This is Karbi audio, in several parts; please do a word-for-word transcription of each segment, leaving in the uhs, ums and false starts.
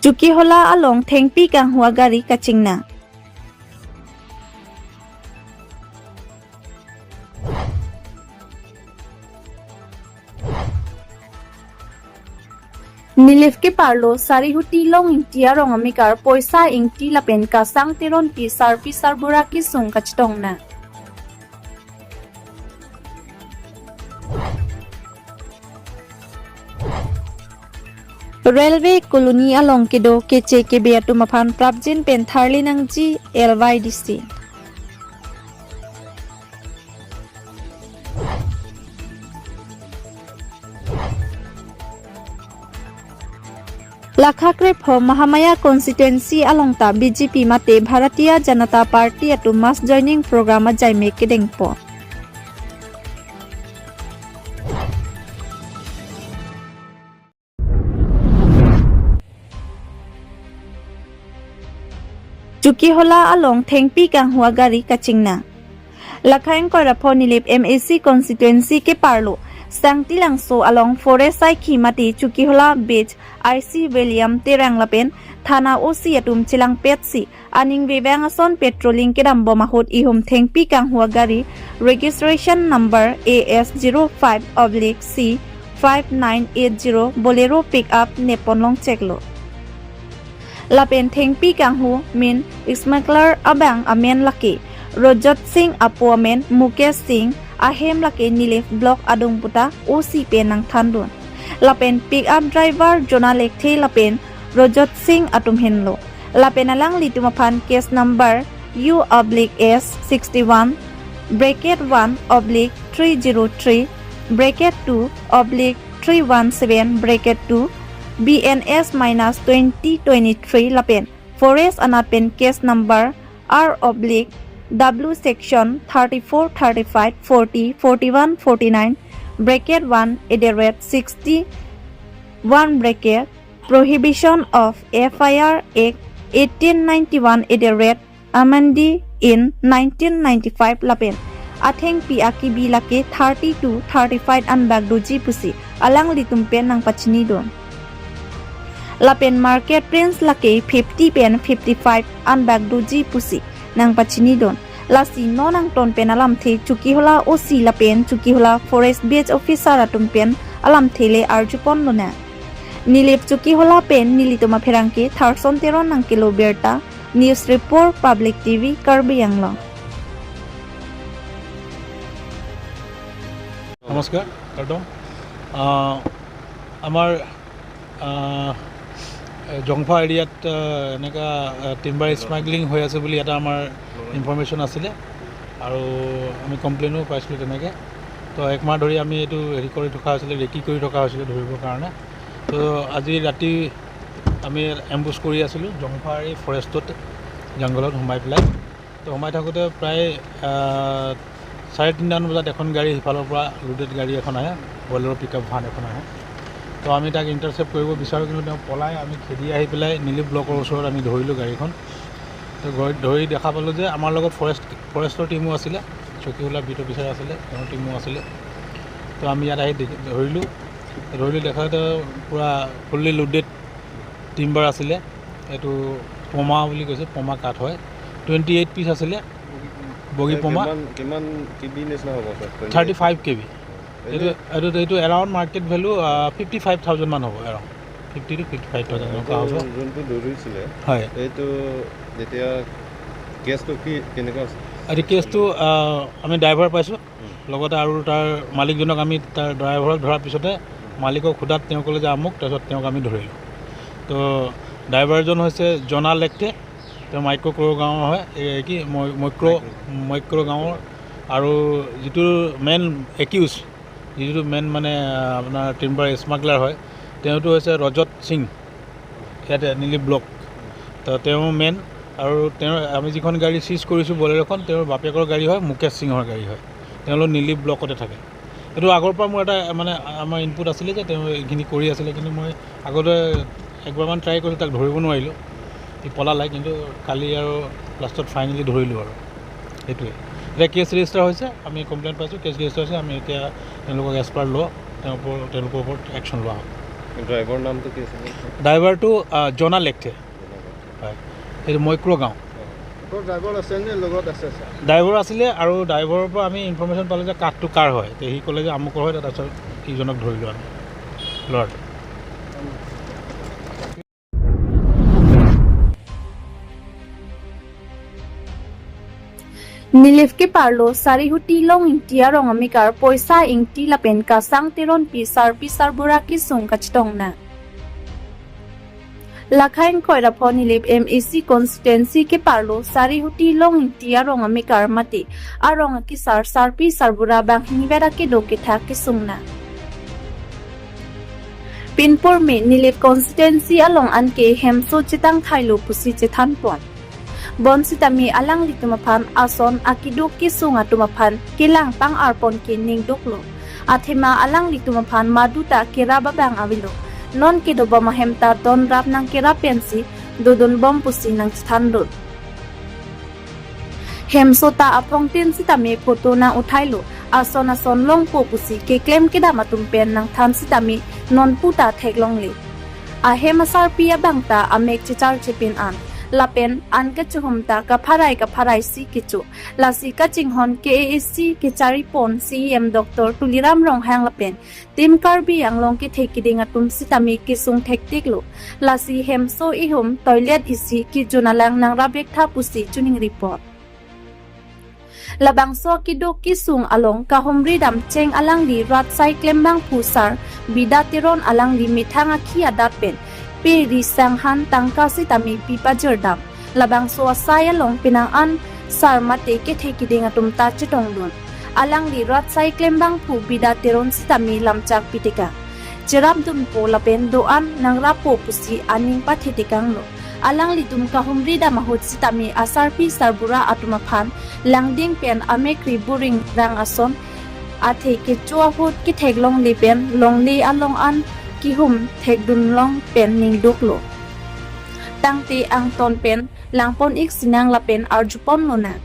Chokihola along thengpi kanghu agari kachingna. Nilip keparlo Sarihuti Long Ingti arong amekar Poisa Ingti lapen Kasang Teronpi sarpi sarbura kesung kachetongna. Railway Colony along kedo keche kebe atum aphan prapjin pen tharli nangji, L Y D C. Lakha krepho Mahamaya constituency along ta B J P mate Bharatiya Janata Party atum mass joining program ajai me kedengpo. Chokihola along thengpi kanghu agari kachingna. Lakha ingkoi ra pho Nilip M A C constituency keparlo Sangtilangso along forest saikhi mate Chokihola beat I C William Terang lapen thana O C atum chelangpetsi aning vevang ason patrolling kedambom ahut ihum thengpi kanghu agari registration number A S zero five oblique C five nine eight zero Bolero pickup nepon longcheklo. Lapen thengpi kanghu min smuggler abang amen lake Rojot Singh, apo amen Mukesh Singh, ahem lake Nilip block adung puta O C pen nangthandun. Lapen pickup driver Jonah Lekthe lapen Rojot Singh atum henlo. Lapen alanglitum aphan case number U oblique S sixty one bracket one oblique three zero three bracket two oblique three one seven bracket two B N S minus twenty twenty three lapen forest anat pen case number R oblique W section thirty four, thirty five, forty, forty one, forty nine bracket one at the rate sixty one bracket prohibition of F I R Act eighteen ninety one at the rate amended in nineteen ninety five lapen athengpi akibi lake thirty to thirty five anbak doji pusi alanglitum pen nangpachinidun. Lapen market prince lake fifty pen fifty five anbak doji pusi nangpachinidun. Lasi non angton pen alamthe Chokihola O C lapen Chokihola forest beat officer atum pen alamthe le arjuponlonang. Nilip Chokihola pen nelitum apherangke Tharson Teron nangkelo birta. News Report, Public T V, Karbi Anglong. নমস্কাৰ, একদম। আহ, আমাৰ, আহ, জংফা এৰিয়াত, আহ, এনেকুৱা, আহ, timber smuggling হৈ আছে বুলি এটা আমাৰ ইনফৰমেশ্যন আছিলে আৰু আমি কমপ্লেইনো পাইছিলোঁ তেনেকৈ। তো এক মাহ ধৰি আমি এইটো হেৰি কৰি থকা হৈছিলে, ৰেকি কৰি থকা হৈছিলে ধৰিবৰ কাৰণে। তো আজি ৰাতি আমি এম্বুছ কৰি আছিলোঁ জংফাৰ এই ফৰেষ্টত, জংঘলত সোমাই পেলাই। তো সোমাই থাকোঁতে প্ৰায়, আহ, চাৰে তিনিটামান বজাত এখন গাড়ী সিফালৰ পৰা লোডেড গাড়ী এখন আহে, বলেৰ' পিকআপ ভান এখন আহে। তো আমি তাক ইণ্টাৰচেপ্ট কৰিব বিচাৰোঁ, কিন্তু তেওঁ পলাই, আমি খেদি আহি পেলাই নিলিপ ব্লকৰ ওচৰত আমি ধৰিলোঁ গাড়ীখন। তো গৈ ধৰি দেখা পালোঁ যে আমাৰ লগত ফৰেষ্ট, ফৰেষ্টৰ টিমো আছিলে, চকীহোলা বিট অফিচাৰ আছিলে, তেওঁৰ টিমো আছিলে। তো আমি ইয়াত আহি দেখি, ধৰিলোঁ। ধৰিলোঁ, দেখাতে পূৰা ফুল্লি লোডেড টিম্বাৰ আছিলে, এইটো পমা বুলি কৈছে, পমা কাঠ হয়, টুৱেণ্টি এইট পিচ আছিলে, বগী এই পমা। কিমান, কিমান কেবি নিচিনা হ'ব ছাৰ? Thirty five KB. এইটো, এইটো, এইটো, এইটো এৰাউণ্ড মাৰ্কেট ভেলু, আহ, ফিফটি ফাইভ থাউজেণ্ড মান হ'ব, around fifty two fifty five thousand এনেকুৱা হ'ব। এইটো যোনটো ধৰিছিলে, হয়। এইটো যেতিয়া কেছটো কি, কেনেকুৱা আছে? এইটো কেছটো, আহ, আমি ড্ৰাইভাৰ পাইছোঁ, উম। লগতে আৰু তাৰ মালিকজনক আমি তাৰ ড্ৰাইভাৰক ধৰাৰ পিছতে মালিকক সোধাত তেওঁ ক'লে যে আমুক, তাৰপিছত তেওঁক আমি ধৰিলোঁ। তো ড্ৰাইভাৰজন হৈছে জনা লেকটে, তেওঁ মাইক্ৰ' ক্ৰ' গাঁৱৰ হয়, এই কি মই-, মৈক্ৰ', মৈক্ৰ' গাঁৱৰ। আৰু যিটো মেইন একিউজ, যিটো মেইন মানে, আহ, আপোনাৰ টিম্বাৰ স্মাগলাৰ হয়, তেওঁতো হৈছে ৰজত সিং, ইয়াতে নিলিপ ব্লক। তো তেওঁ মেইন। আৰু তেওঁৰ, আমি যিখন গাড়ী চিজ কৰিছোঁ বলেৰ'খন, তেওঁৰ বাপেকৰ গাড়ী হয়, মুকেশ সিঙৰ গাড়ী হয়, তেওঁলোক নিলিপ ব্লকতে থাকে। এইটো আগৰ পৰা মোৰ এটা মানে আমাৰ ইনপুট আছিলে যে তেওঁ এইখিনি কৰি আছিলে, কিন্তু মই আগতে একবাৰমান ট্ৰাই কৰিলোঁ, তাক ধৰিব নোৱাৰিলোঁ, সি পলালে। কিন্তু কালি আৰু লাষ্টত ফাইনেলি ধৰিলোঁ আৰু সেইটোৱে। এতিয়া কেছ ৰেজিষ্টাৰ হৈছে, আমি কমপ্লেইন পাইছোঁ, কেছ ৰেজিষ্টাৰ হৈছে, আমি এতিয়া তেওঁলোকক এজ পাৰ ল' তেওঁৰ ওপৰত, তেওঁলোকৰ ওপৰত একশ্যন লোৱা হ'ব। ড্ৰাইভাৰ নামটো কি আছিলে? ড্ৰাইভাৰটো, আহ, জনা লেকথে। হয়, এইটো মৈক্ৰ গাঁও। ড্ৰাইভাৰ আছে নে লগত আছে, ছাৰ? ড্ৰাইভাৰ আছিলে আৰু ড্ৰাইভাৰৰ পৰা আমি ইনফৰমেশ্যন পালোঁ যে কাঠটো কাৰ হয়। তে সি ক'লে যে আমুকৰ হয়, তাৰপিছত ইজনক ধৰিলোঁ আমি, ল'ৰাটো। Nilip keparlo Sarihuti Long Ingti arong amekar Poisa Ingti lapen Kasang Teronpi sarpi sarbura kesung kachetong nang. Lakha ingkoi ra pho Nilip M A C constituency keparlo Sarihuti Long Ingti arong amekar mate arong akesar sarpi sarbura banghini vet akedo kethak kesung nang. Pinpur me Nilip constituency along anke hemso chetang thailo pusi chethan pon. Bonsitame alanglitum aphan ason akeduk kesung atum aphan kelang pang-arpon ke ningduklo. Athema alanglitum aphan maduta kerap abang avelo. Non kedobom ahem ta donrap nangkerap pensi dodunbom pusi nangchethandun. Hemso ta aphongtin sitame photo nang uthailo, ason ason longpo pusi keklem kedam atum pen nangthan sitame nonpu ta theklongle. Ahem asarpi abang ta amek chechar chepin an, lapen an kachehum ta kapharai kapharai si kecho. Lasi kachinghon K A A C kecharipon C E M Doctor Tuliram Ronghang lapen Team Karbi Anglong kethe kiding atum sitame kesung thektiklo. Lasi hemso ihum toilet isi kejun alang nangrap vektha pusi choningri pon. Labangso akeduk kesung along kahumri damcheng alangli rat asai klembangphu sar Bida Teron alangli methang akhi adat pen pe ri sang han tangka sitame pi pajirdam. Labangso asai along penang an sar mate kethe kiding atum ta chetongdun. Alangli rat asai klembangphu Bida Teron sitame lamchak pitekang. Cherapdunpo lapen do-an nangrappo pusi aning pathetekanglo. Alanglitum kahumri dam ahut sitame asarpi sarbura atum aphan langding pen amekri buring rang ason athe kecho ahut ketheklongle pen longle along an kehum thekdunlong pen ningduklo. Tangte angton pen langpon-ik sinang lapen arjupon lonang.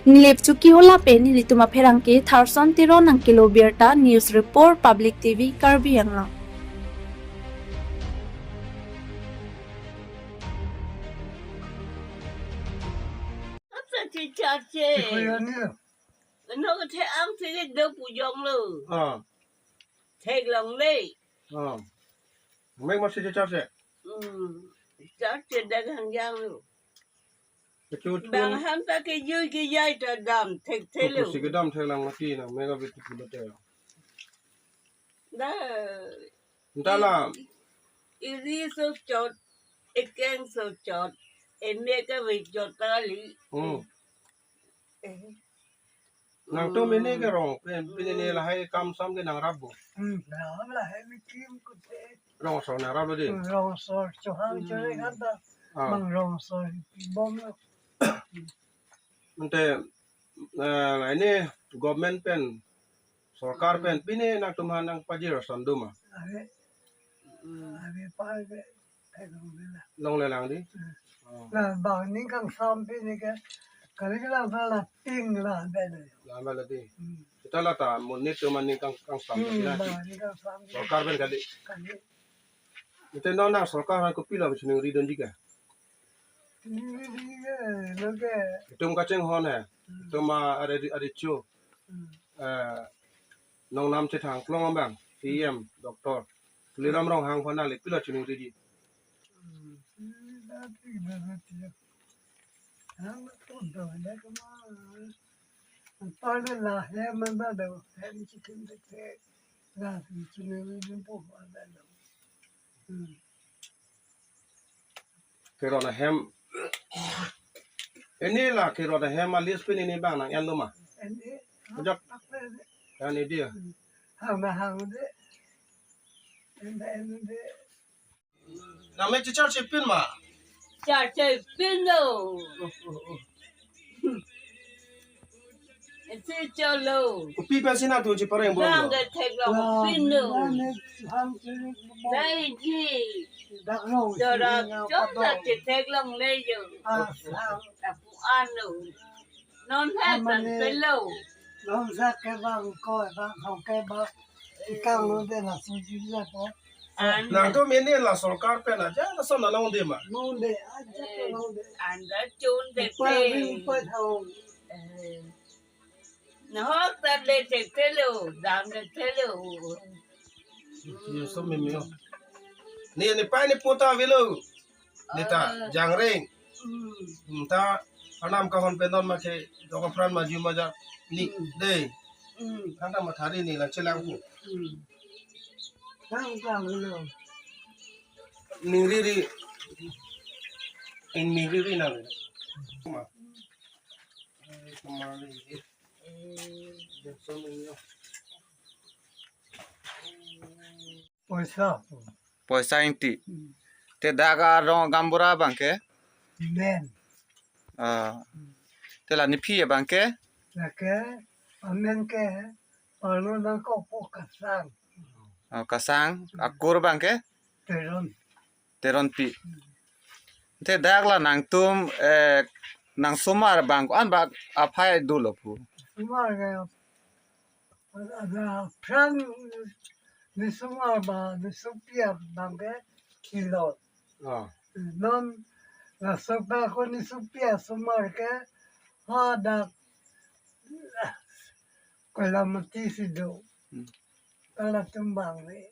Nilip Chokihola pen nelitum apherangke Tharson Teron nangkelo birta, News Report, Public T V, Karbi Anglong. Asa chichache. Chikoyani. Ano the ang the do pujong lo. Ah. Theklongle. Ah. Mek masi charche. Hmm. Charche dagang jang lo. Kechut bang pun. Ham ta kejui kejai ta dam thekthelo. Kusi kedam theklang mati na mega bit pulote. Da. Entahlah. Iri so chot, ekeng so chot, emek ave chot kali. Hmm. Eh. Nangtum ini ke rong, pin, pin ini lahai kam sam ke nangrappo. Hmm, nah, lahai mi kim kute. Rong so nangraplo dei. Hmm, rong so, chohang chore kan ta. Ah. Mang rong so, bom lo. Ante, eh, ini government pen, sorkar pen, pine nangtum aphan nangpajir ason doma. Ave. Ave pa ke. Longlelang dei? Hmm. Oh. La bang ning kangsam pine ke. Kali ke lang la ting la bela. La bela dei. Hmm. Kita la ta monit tu maning kang kangsam. Hmm, la bang ning kangsam. Sorkar pen kali. Kali. Ante non nang sorkar aphan kopilo chiningridun dei ke? Chiningri dei ke, lo ke. Itum kachinghon he. Hmm. Itum a are are chu. Hmm. Eh, nongnam chethang klong abang, C E M, Doctor Tuliram Ronghang aphan nangli pilo chiningri dei? Kerot ahem. Ini la kerot ahem a list pin ini bang nang-en doma. Ini. Ajak. Ini dei. Hang na hang dei. Ini, ini dei. Nang me charche pin ma? Charche pin lo. Ese cholo. Kopi pensi nangtum chepareng bom lo? Bang ke theklong pin lo. Dai ji. Dak lo. Chora chora chetheklongle yo. Ah, ah. Tapu ano. Non hai amane tan pelo. Non sa ke bang ko bang hong ke bang. Kang lo de la so jin la to. An Nangtum ini la sorkar pen aja la son along de ma. Nong de aja to nong de. Anda chun de Upa pe. Ri upa thau. Eh. Nahok ta le te telo, dam le telo. Yo so mimi yo. Ni ni pai ni pota velo. Neta, ah, jangring. Hmm. Hmm, ta, anam kahon penon ma ke, jok apran maju maja. Ni, hmm, dei. Hmm. Tangta mathari ni lang chelang ku. Hmm. Tangta lo. Ning riri. Ing ning riri nang. Kuma. Kuma riri. Poisa. Poisa ingti. Hmm. Te dak arong gaonbura abang ke? Amen. Ah. Te la nephi abang ke? Lake, amen ke, palo nangkokpo Kasang. Oh, Kasang, akur abang ke? Teron. Teronpi. Te dak la nangtum, eh, nang somar abang ko-an bak aphai dolo pu? Somar ke, ada pran ni somar ba, ni sopi abang ke kilo. Ah. Non, la sopa ko ni sopi asomar ke, ha dak, Koilamati si do. Hmm. Kala tumbang le.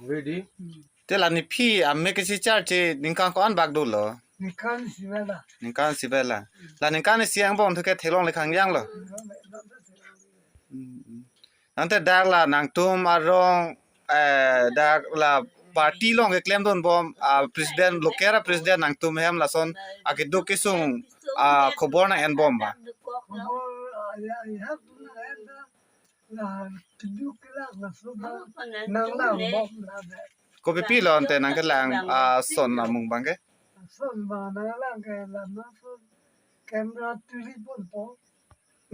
Ready? Hmm. Te la nephi amek kesi charche ningkan ko-an bak dolo? Ningkan isi bela. Ningkan isi bela. Hmm. La ningkan isi angbong thu ke theklongle khangjang lo. Hmm. Hmm, hmm. Ante dak la nangtum arong, eh, dak la party along keklem dunbom, ah, president, local president nangtum hem lason akeduk kesung, ah, khobor nang-enbom ma? Khobor, ah, ya, ya, Kopi pi lo ante nangkelang, ah, ason amung abang ke? Ason abang nanglang ke la non ason camera tuli ponpo.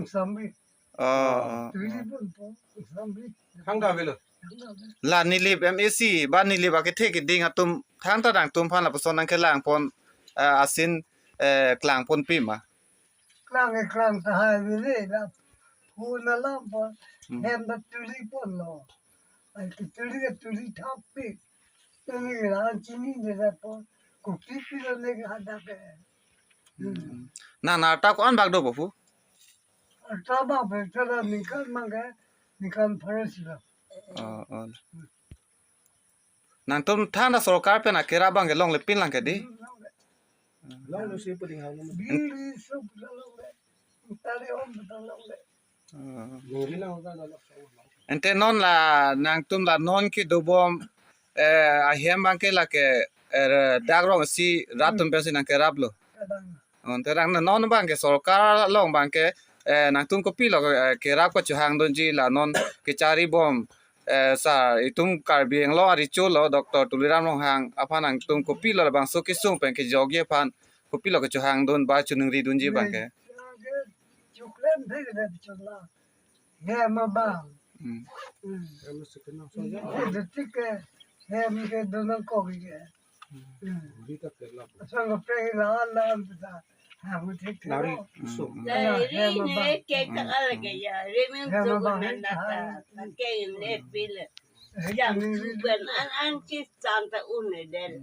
Sambi. Oh, oh, tuli oh. Ponpo. Sambi. Thangta avelo. Thangta avelo. La Nilip M A C, ba Nilip akethe keding atum thangta nangtum aphan lapuson nangkelangpon, eh, asin, eh, klangponpi ma? Klang, eh, klang tahai vele la. Hu na lampo. Hmm. Hem na tuli ponlo. Ai ke tuli ke tuli thappi. Tuli ke la chini de la po. Kopi pi lo ne ke hadak ke. Hmm. Na, na arta ko-an bak dopo pu? Arta bak pe chala ningkan abang ke, ningkan pharis lo. Oh, oh. Nangtum thangta sorkar pen akerap abang ke longle pinlang ke dei? Longle si puding hang. Bili so puta longle. Tali om puta longle. Ah. Longle lang ka na. Ante non la nangtum la non kedobom, eh, ahem abang ke lake, eh, dak rong isi rat atum pensi nangkeraplo. Kadang. Ante rang na non abang ke sorkar along abang ke, eh, nangtum kopilo, eh, kerap kachohang dunji la non kecharibom, eh, sir, itum Karbi Anglong arecho lo Doctor Tuliram Ronghang aphan nangtum kopilo labangso kesung pen kejokji aphan kopilo kachohang dun ba choningri dunji abang ke? Choklem thek le chola. Hem abang. Hmm. Hmm. Hem si kenang so ya. Detik ke hem ke donang kok ke. Hmm. Asal ke pe la la ta. Ha, mu thek thek. Nari so. Hmm. Hem abang. Ke ta ala ke ya. Ri min hem so abang, nang ta. Ke ne pil. Jam suban an an chis chanta un ne del.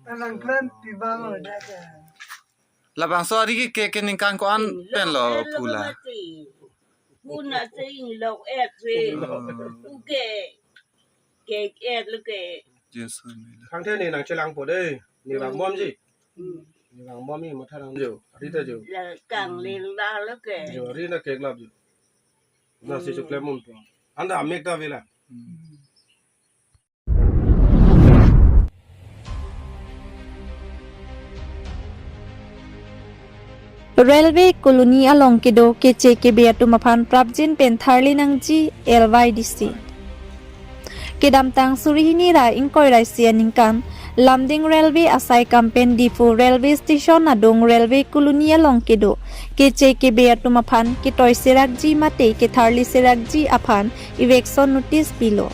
Anang klan pi bang lo da ke. Labangso ari ke, ke, keningkan ko-an pen lo pu la? Puna sing lok et se. Hmm. Uke. Ke et lo ke. Yes, amen. Thangthe ne nangchelangpo dei. Ne vangbomji. Hmm. Ne vangbomji matha nangjo. Ari ta jo. La kang ling la lo ke. Jo, ari na keklap jo. Na si choklem munpo. Anta amek ta avela. Hmm. Railway colony along kedo keche kebe atum aphan prapjin pen tharli nangji L Y D C. Kedamtang suri hini ra ingkoi ra isi aningkan, Lumding Railway asaikam pen Diphu Railway Station adung Railway colony along kedo keche kebe atum aphan ketoi serakji mate ketharli serakji aphan eviction notice pilo.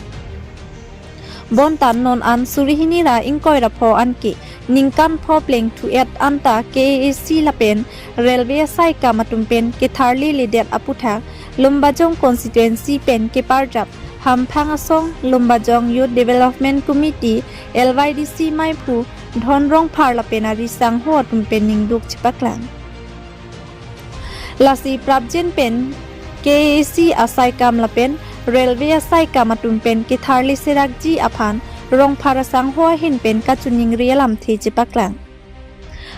Bonta non an suri hini ra ingkoi ra pho anke ningkan pho plengthu et anta K A A C lapen railway asaikam atum pen ketharli ledet aputhak Lumbajong constituency pen keparjap Hamphang Asong, Lumbajong Youth Development Committee, L Y D C maiphu Dhon Rongphar lapen ari sangho atum pen ningduk chepaklang. Lasi prapjin pen K A A C asaikam lapen railway asaikam atum pen ketharli serakji aphan Rongphar asangho ahin pen kachiningri alamthe chepaklang.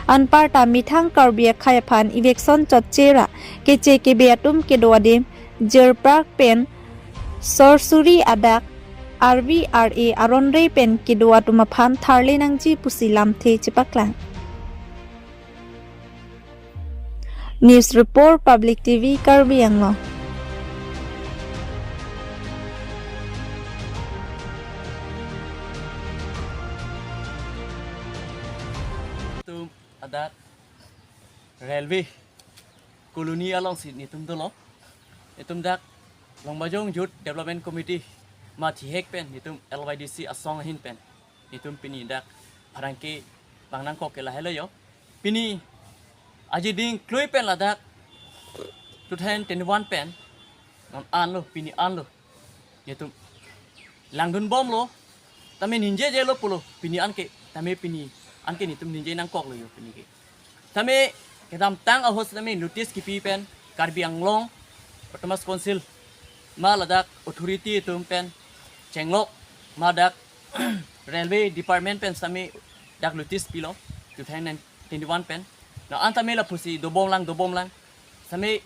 Anparta methang Karbi akhei aphan eviction chotche ra keche kebe atum kedo adim Jirprak pen Sorsuri adak R V R A aron re pen kedo atum aphan tharli nangji pusi lamthe chepaklang. News Report, Public T V, Karbi Anglong. Atum adak railway colony alongsi netum dolo. Netum dak Lumbajong Youth Development Committee ma thihek pen netum L Y D C asong ahin pen netum pini dak pherangke bang nangkok ke lahelo jo. Pini aji ding klui pen ladak two thousand twenty-one pen non anlo, pini anlo. Netum langdun bomlo. Tame ningjejelo pulo. Pini anke, tame pini anke netum ningje nangkoklo jo pini ke. Tame kedamtang ahut tame notice kipi pen Karbi Anglong Autonomous Council ma ladak authority atum pen chenglok ma dak railway department pen tame dak notice pilo two thousand twenty-one pen. Non an tame lapusi dobomlang, dobomlang. Tame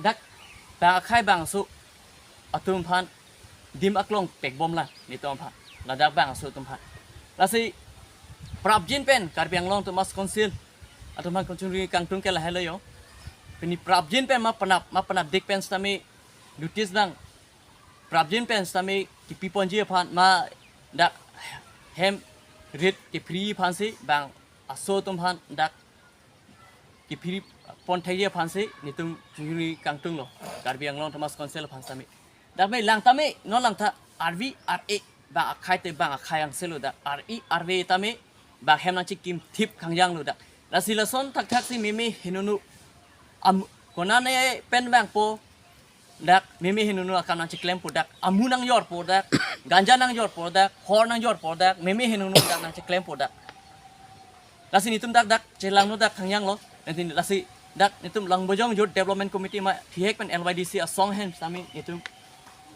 dak bang akhei bangso atum aphan dim aklong pekbomlang netum aphan, ladak bangso atum aphan. Lasi prapjin pen Karbi Anglong Autonomous Council atum aphan kachiningri kangtung ke lahelo jo. Pini prapjin pen ma penap, ma penapdik pen tame notice bang, prapjin pen tame kipi ponji aphan ma dak hem rit kepri aphansi bang aso atum aphan dak kepri pon thekji aphansi netum kachiningri kangtunglo Karbi Anglong Autonomous Council aphan tame. Dak me lang tame non langtha R V R A bang akhei te bang akhei angselo, dak R E R V tame bang hem nangchikim thip khangjanglo dak. Lasi lason thakthaksi meme henunu am konane pen bangpo dak meme henunu akam nangchiklempo dak, amu nangjorpo dak, ganja nangjorpo dak, hor nangjorpo dak, meme henunu dak nangchiklempo dak. Lasi netum dak dak chelangdun dak khangjanglo. Nanti lasi dak netum Lumbajong Youth Development Committee ma thihek pen L Y D C asong ahin tame netum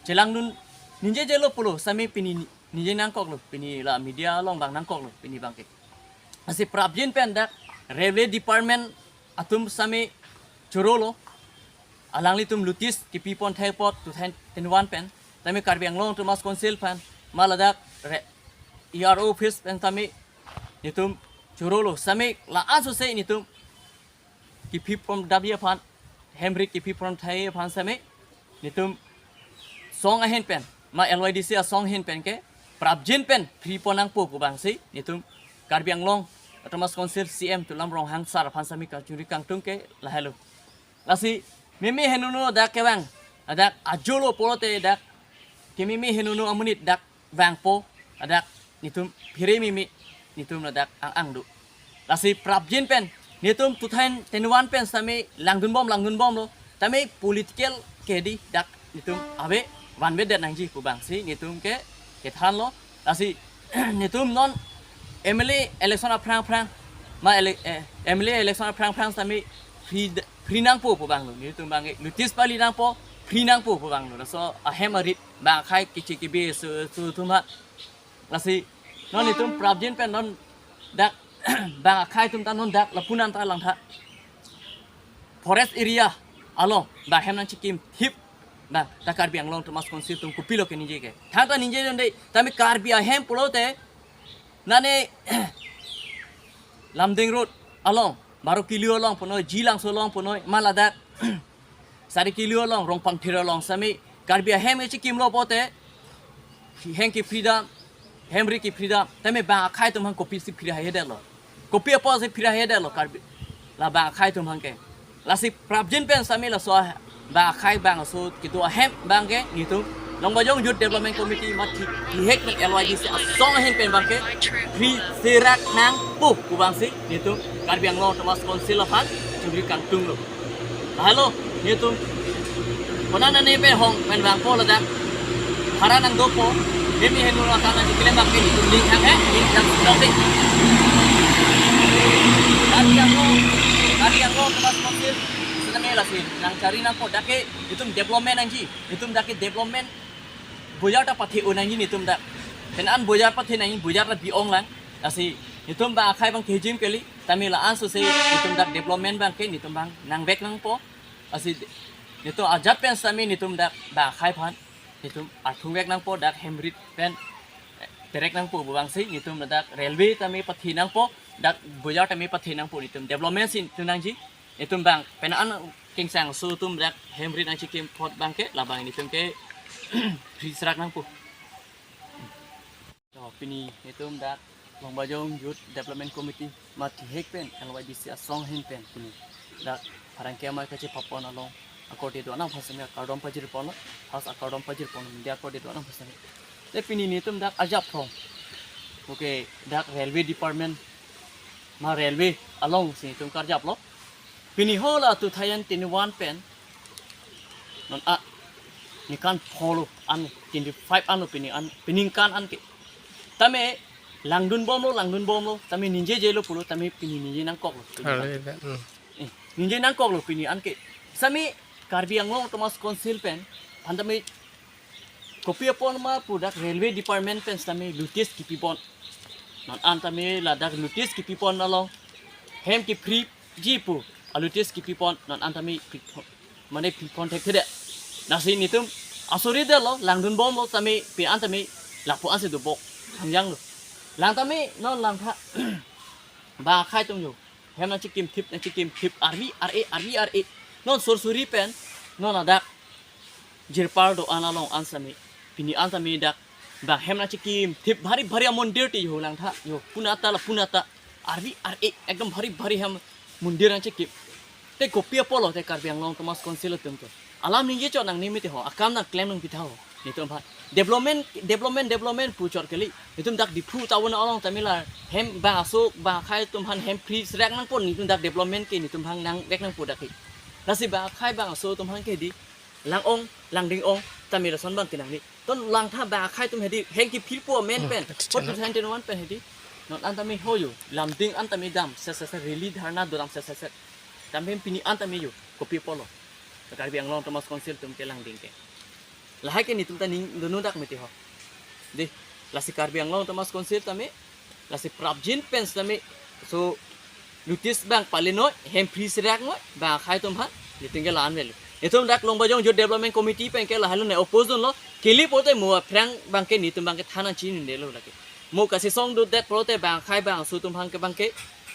chelangdun ningjejelo pulo tame pini ningje nangkoklo, pini la media along bang nangkoklo pini bangke. Lasi prapjin pen dak railway department atum tame chorolo, alanglitum notice kipi pon thek apot two thousand twenty-one pen. Tame Karbi Anglong Autonomous Council aphan ma ladak re-, E R O office pen tame netum chorolo tame la-an sose netum kiphi pon damji aphan, hem rit kiphi pon thai aphan tame netum song ahin pen, ma L Y D C asong ahin pen ke prapjin pen phi pon nangpo pu bangsi netum Karbi Anglong Autonomous Council C E M Tuliram Ronghang sir aphan tame kachiningri kangtung ke lahelo. Lasi meme henunu dak kevang, dak ajolo pulote dak kememe henunu amonit dak vangpo, dak netum phere meme, netum ladak ang-ang do. Lasi prapjin pen netum two thousand twenty-one pen tame langdun bom, langdun bomlo. Tame political kedi dak netum ave vanvedet nangji pu bangsi netum ke kethanlo. Lasi netum non M L A election aphrang aphrang, ma ele-, eh, M L A election aphrang aphrang tame phi d-, phi nangpo pu banglo. Netum bangke notice pali nangpo, phi nangpo pu banglo. Laso ahem arit bang akhei keche kebe aso, aso atum ha. Lasi non netum prapjin pen non dak bang akhei atum ta non dak lapu-an ta langtha forest area along bang hem nangchikim thip bang ta Karbi Anglong Autonomous Council atum kopilo keningje ke. Thangta ningje dun dei, tame Karbi ahem pulote nane Lumding Road along, Baro Kilo along punoi, Jilangso along punoi, ma ladak Sari Kilo along, Rongpangthir along tame Karbi ahem kechikimlo pulote, hem kepri dam, hem rit kepri dam, tame bang akhei atum aphan kopisi phi ra haihe detlo. Kopi apotsi phi ra haihe detlo Karbi, la bang akhei atum aphan ke. Lasi prapjin pen tame laso bang akhei bangso kedo ahem bangke netum Lumbajong Youth Development Committee ma thi-, thihek pen L Y D C asong ahin pen bangke phi serak nangpo pu bangsi netum Karbi Anglong Autonomous Council aphan kachiningri kangtunglo. Lahelo, netum konane pen hong pen vangpo ladak Hara nang dopo, demi henu rasa nang diklem bak ini, tum ding hang eh, ding hang sudah deh. Karbi Anglong, Karbi Anglong Autonomous Council, senang eh lasi, nang cari nangpo, dak ke, itum development nangji, itum dak ke development, bojar ta pathe-o nangji itum dak. Penang bojar pathe nangji, bojar ta bi-ong lang, lasi, itum bang akhai bang kejim kali, tame la-an sose, itum dak development bang ke, itum bang nang vek nangpo, lasi, itum ajat pen sami, itum dak bang akhai aphan. Itum arthung vek nangpo dak hem rit pen, eh, terek nangpo bang si itum dak railway tame pathe nangpo, dak bojar tame pathe nangpo, itum development si itum nangji, itum bang penang kengsang so itum dak hem rit nangchikim apot bang ke labang itum ke free serak nangpo. To, pini itum dak Longbajong Youth Development Committee mati hek pen L Y D C asong ahin pen pini dak pherangke amei kachepapon along akorde do-an aphan sami akardom pajirpon, has akardom pajirpon, media akorde do-an aphan sami. Te pini itum dak arjap thong. Okay, dak railway department ma railway along si itum karjaplo. Pini hala two thousand twenty-one pen non a ningkan pho lo an, twenty-five an lo pini an, pini ningkan an ke. Tame langdun bomlo, langdun bomlo, tame ningje jelo pulo, tame pini ningje nangkoklo. Halo, iya, hmm. Eh, ningje nangkoklo pini an ke. Sami Karbi Anglong Autonomous Council pen, aphan tame kopi apot ma pu dak railway department pen tame notice kipipon. Non an tame ladak notice kipipon along hem ke free ji pu a notice kipipon, non an tame pipon, mane pipon thekthedetde. Lasi itum asuri detlo, langdun bomlo tame, pi an tame lapu ansi dobok hangjanglo. Lang tame non langtha bang akhai atum yo, hem nangchikim thip, nangchikim thip, arvi ar-e, arvi ar-e. Non sursuri pen non ladak jirpar do-an along an sami, pini an tame dak bang hem nangchikim thip bhari bhari amondir ti yo langtha yo, punata la punata, arvi ar-e, ekdom bhari bhari hem mondir nangchikim. Te kopi apotlo te Karbi Anglong Autonomous Council atum ke alam ningje chot nangne mati ho, akam nangklem nangpitha ho. Itum aphan development, development, development pu chot kali. Itum dak Diphu town along tame la hem bang aso bang akhai atum aphan hem free serak nangpo, itum dak development ke itum aphan nang vek nangpo dak ke. Lasi bang akhai bang aso atum aphan ke di lang-ong, langding-ong, tame lason bang ke nangne. Ton langtha bang akhai atum hedi, hem ke phirpo amen pen, hmm, pen, two thousand twenty-one pen hedi. Non an tame ho yo, lamding an tame dam, set set set, rally dharna do dam set set set. Tame pini an tame yo, kopi apotlo Karbi Anglong Autonomous Council atum ke langding ke. Lahai ke itum ta ning dunu dak mati ho. Dei, lasi Karbi Anglong Autonomous Council tame, lasi prapjin pen tame, so notice bang pali noi, hem free serak noi, bang akhai atum aphan, itum ke la-an velo. Itum dak Longbajong Youth Development Committee pen ke lahai lo ne oppose dunlo, kali pulote mo aphrang bang ke itum bang ke than nangchinidetlo lake. Mo kasisong dodet pulote bang akhai bang aso atum aphan ke bang ke,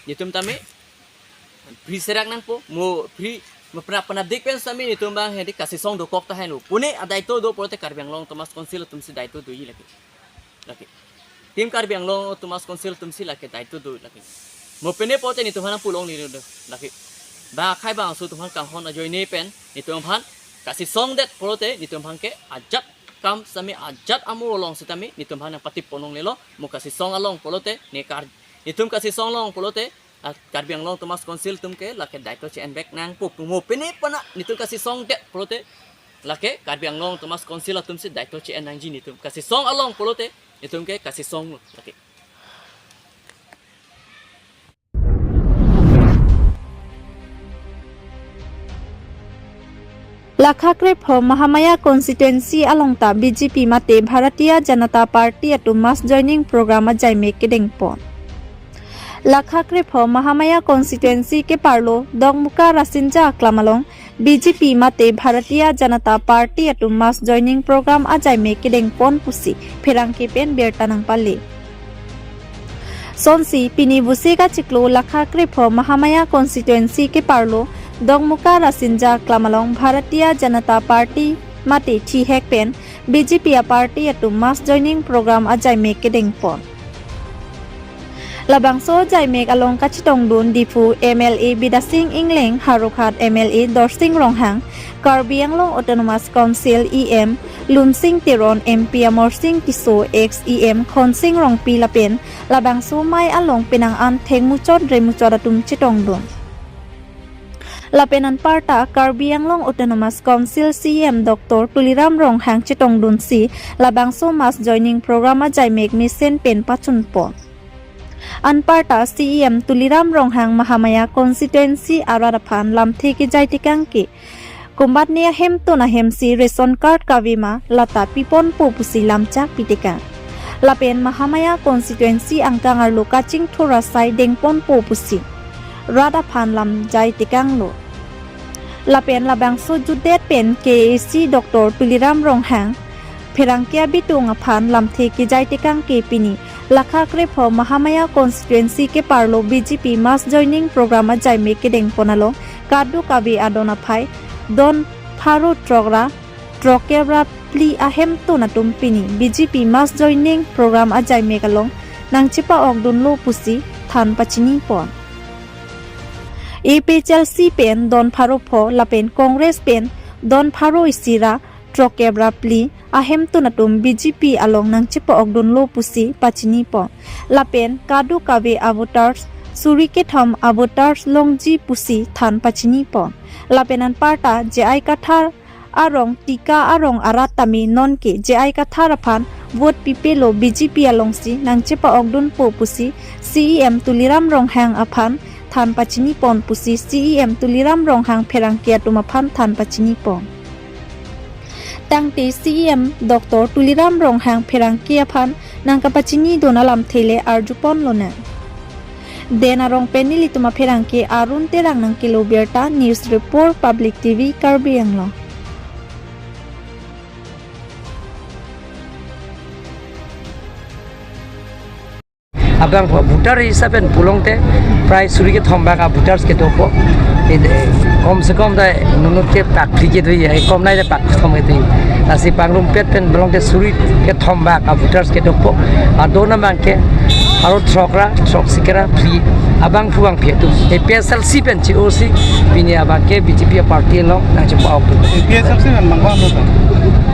itum tame free serak nangpo, mo free, mo pra panadik pen sami itum bang hedi kasisong dokok tahai lo. Pune adaito do pulote Karbi Anglong Autonomous Council atum si daito doji lake. Lake. Team Karbi Anglong Autonomous Council atum si lake daito do lake. Mo pine pulote itum aphan pulong ni do lake. Bang akhai bang aso atum aphan kanghon ajoine pen itum aphan kasisong det pulote itum aphan ke ajat kam sami ajat amo along sitame itum aphan nangpatip ponlonglelo, mo kasisong along pulote ne kar, itum kasisong along pulote, ah, Karbi Anglong Autonomous Council atum ke lake daito che-en vek nangpo pu, mo pine pana itum kasisong det pulote lake Karbi Anglong Autonomous Council atum si daito che-en nangji, itum kasisong along pulote itum ke kasisong lo lake. Lakha krepho Mahamaya constituency along ta B J P mate Bharatiya Janata Party atum mass joining program ajaimek kedengpon. Lakha krepho Mahamaya constituency keparlo Dokmoka Rasinja aklam along B J P mate Bharatiya Janata Party atum mass joining program ajaimek kedengpon pusi pherangke pen birta nangpale. Sonsi pini Vosik achiklo Lakha krepho Mahamaya constituency keparlo Dokmoka Rasinja aklam along Bharatiya Janata Party mate thihek pen B J P a party atum mass joining program ajaimek kedengpon. Labangso ajaimek along kachetongdun Diphu M L A Bidya Sing Engleng, Howraghat M L A Dorsing Ronghang, Karbi Anglong Autonomous Council E M Lunsing Teron, M P Amarsing Tisso, ex E M Khonsing Rongpi lapen labangso amei along penang an thengmuchot remuchot atum chetongdun. Lapen anparta Karbi Anglong Autonomous Council C E M Doctor Tuliram Ronghang chetongdunsi labangso mass joining program ajaimek mesen pen pachunpon. Anparta C E M Tuliram Ronghang Mahamaya constituency arat aphan lamthe kejai tekang ke komatne ahemtun ahemsi ration card kave ma lata piponpo pusi lamchak pitekang. Lapen Mahamaya constituency angkang arlo kachingthur asai dengponpo pusi rat aphan lamjai tekanglo. Lapen labangso jutdet pen K A A C Doctor Tuliram Ronghang pherangke abitung aphan lamthe kejai tekang ke pini lakha krepho Mahamaya constituency keparlo B J P mass joining program ajaimek kedengpon along kadokave adon aphai don pharo throk ra throkkep ra phli ahemtun atum pini B J P mass joining program ajaimek along nangchepa-okdunlo pusi than pachinipon. A P H L C pen don pharo pho lapen Congress pen don pharo isi ra throkkep ra phli ahemtun atum B J P along nangchepa-okdunlo pusi pachinipon. Lapen kadokave avoters suri kethom avoters longji pusi than pachinipon. Lapen anparta J I Kathar arong Tika arong arat tame nonke J I Kathar aphan vote pipelo B J P alongsi nangchepa-okdunpo pusi C E M Tuliram Ronghang aphan than pachinipon pusi C E M Tuliram Ronghang pherangke atum aphan than pachinipon. Tangte C E M Doctor Tuliram Ronghang pherangke aphan nangkapachinidun alamthe le arjuponlonang. Den arong pen nelitum apherangke Arun Terang nangkelo birta, News Report, Public T V, Karbi Anglong. Abang voter hisap pen pulote prai suri kethom bak a voters kedokpo. Ide, kom se kom ta nunut ke pak phli kedo ya, kom nai ta pak kethom kedo. Lasi pangrumpet pen pulote suri kethom bak a voters kedokpo. Adon abangke pharo throk ra throksi ra phli abangphu abangpi atum A P H L C pen che-osi pini abangke B J P party along nangchepa-ok. A P H L C pen bang bang.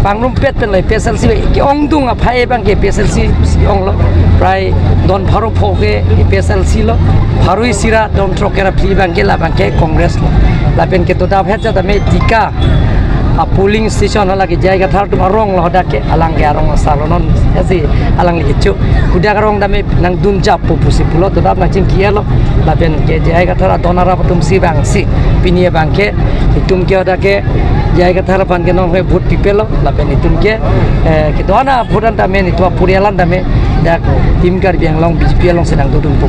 Pangrumpet pen lo A P H L C ke-ongdung aphai abangke A P H L C onglo. Prai don pharo pho ke A P H L C lo. Pharo isi ra don throkkep ra phli abangke labangke Congress lo. Lapen kedo dap het jat tame Tika a polling station hala ke J I Kathar atum arong lo hadak ke, alang ke arong asar lo non, isi alang le kecho. Hadak arong tame nangdun jappo pusi pulo, to dap nangchingki-etlo. Lapen ke J I Kathar adon arap atumsi vangsi pini abangke itum ke hadak ke J I Kathar aphan ke nonke vote pipelo. Lapen itum ke, eh, kedo-an aphutan tame, itum apurialan tame dak Team Karbi Anglong B J P alongsi nangdodunpo.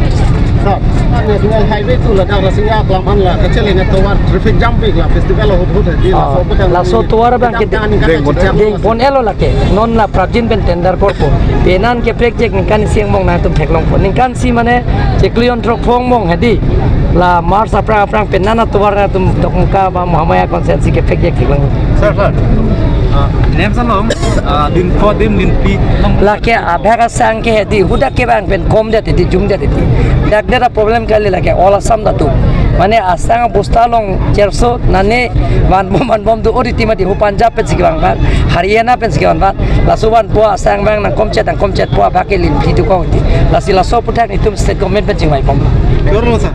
Sir, National Highway two ladak Rasinja Aklam an la kacheleng atovar traffic jam pik la festival ahut ahut hedi. Ah, laso atovar abangke dengpon-etlo lake. Non la prapjin pen tender korpo. Penang ke prek jek ningkan isi angbong nangtum theklongpo. Ningkan isi mane chiklo jon throk pho angbong hedi. La March aphrang aphrang penang atovar nangtum Dokmoka ba Mahamaya constituency ke prek jek theklong. Sir, sir. Ah, nem salong, ah, din pho dim din pi. Lake abhag asang ke hedi, hadak ke bang pen komdet hedi, jumdet hedi. Dak dera problem kali lake all Assam ta tu. Mane asang bosta along cherso nane vanbom vanbom tu ori tima di hu Punjab pensi kevang bang, Haryana pensi kevang bang. Laso vanpo asang bang nangkomchet nangkomchetpo abhag ke lim pi tu kong hedi. Lasi laso aputhak itum state government pen chingvaipon. Yorlo sir.